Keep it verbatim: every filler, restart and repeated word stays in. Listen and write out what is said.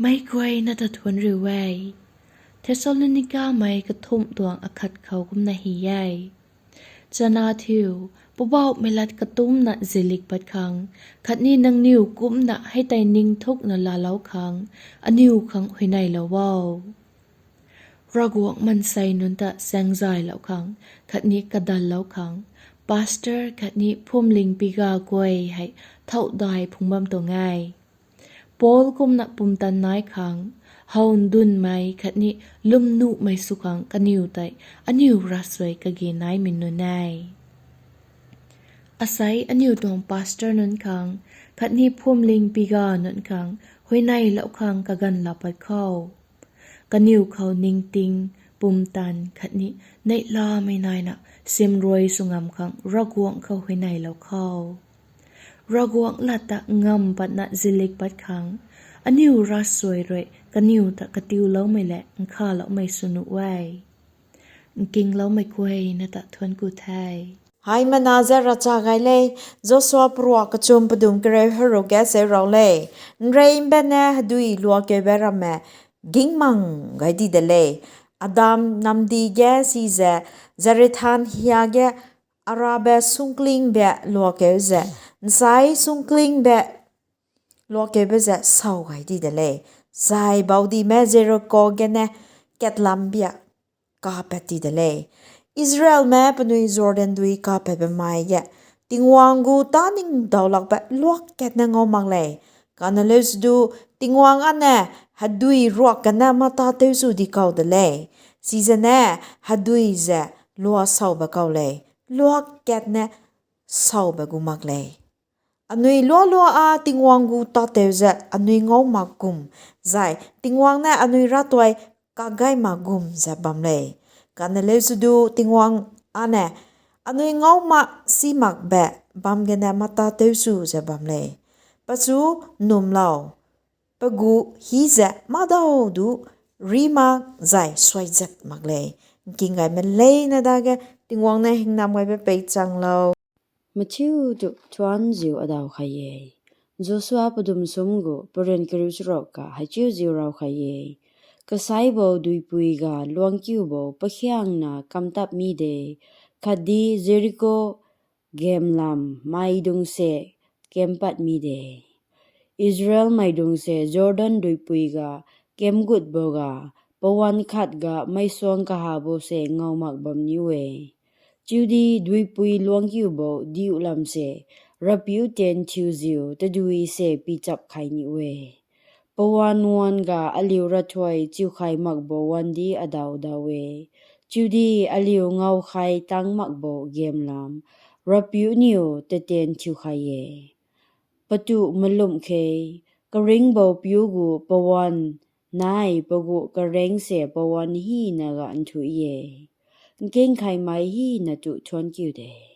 Meic guayna ta thuanc riu e. Thessalonikamei kathumh tuang akhat khou kumna hei e. Chana thiu, Poubauhmei lat katumcna zilik pat khang, khatni nangniw kumcna hei tei ningthukna laalou khang, aniw khang huayneylou o. Ravguangc maansei nunc ta saengzaylou khang, khatni kadallou khang, pastor khatni phuamling piga guay hei thoudai phungc bam tuang e. Paul kumna pumtan nai khang, how ndunmei khatni lwmnuhmei sw khang kaniw tei aniw ravsuai kage naimei nunc e. Asei aniw tuang pastor nunc khang, khatni phuamling piga nunc khang, huayneylou khang kaganv laa pat khou, kaniw khou ningting, pumtan khatni neihlamei naina simruai sw ngam khang Ravguangc khou huayneylou khou, Ravguangc lat ta ngam patna zilik pat khang, aniw ravsuai rui kaniw ta katiuloumei lev nkhavloumei sw nuh e. Nkingloumei guayna ta thuanc ku the. Hei mana zat ravcha gay le. Joshua paruak kachum padum kareu haruk ge seu rau le. Nrei mbaanv e hadui luakeu be ramme gingmang gay di de le. Adam namdi ge si ze, Zarethan hia ge Araba sungkling be luakeu ze, nsai sungkling be luakeu be ze sau gay di de le. Zai baudime Jeriko ge ne katlam bia kapat ti de le. Israelme panui Jordan dui kapat bammei ge Tingwang gu ta ningdau lak pat luak katna ngou mak le. Kana leu sw du, Tingwang ane hadui ruak kana mata teu sw di kau de le. Size ne hadui ze lua sau ba kau le. Luak katna sau ba gu mak le. Anui lualua a Tingwang gu ta teu ze anui ngou mak kum, zai Tingwang ne anui ravtuai kagay mak gum ze bam le. Kana leu sw du, Tingwang ane anui ngou mak si mak be bam gene mata teu sw ze bam le. Pachu numlou, pagu hi ze madau du ri mak zai suai zat mak le. Nking gayme leina dage Tingwang ne hingnam gay be pei changlou. Mathiu tu thuanziu adaw kha e. Joshua padum sum gu paryan kariu charuk ka hei chiuziu rau kha e. Kasaibo duipui ga luangkiubo pakhiangna kamtap mi de, khatdi Jeriko gamlam mei dung se kampat mi de. Israelmei dung se Jordan duipui ga kamgutbo ga, pawan khat ga meisuang kahabo se ngau mak bam ni e. Chiudi duipui luangkiubo diu lam se Ravpiu tan thiuziu tadui se pichap khai ni e. Pawan wan ga aliu ravthuai chiukhai makbo wan di adaw daw e. Chiudi aliu ngau khai tang makbo gamlam Ravpiu niu taten thiukhai e. Patu malumh khe, karingbou piu gu pawan nai pagu kareng se pawan hina ga nthu e. Nkingkhaimei hina tu thuanc kiu de.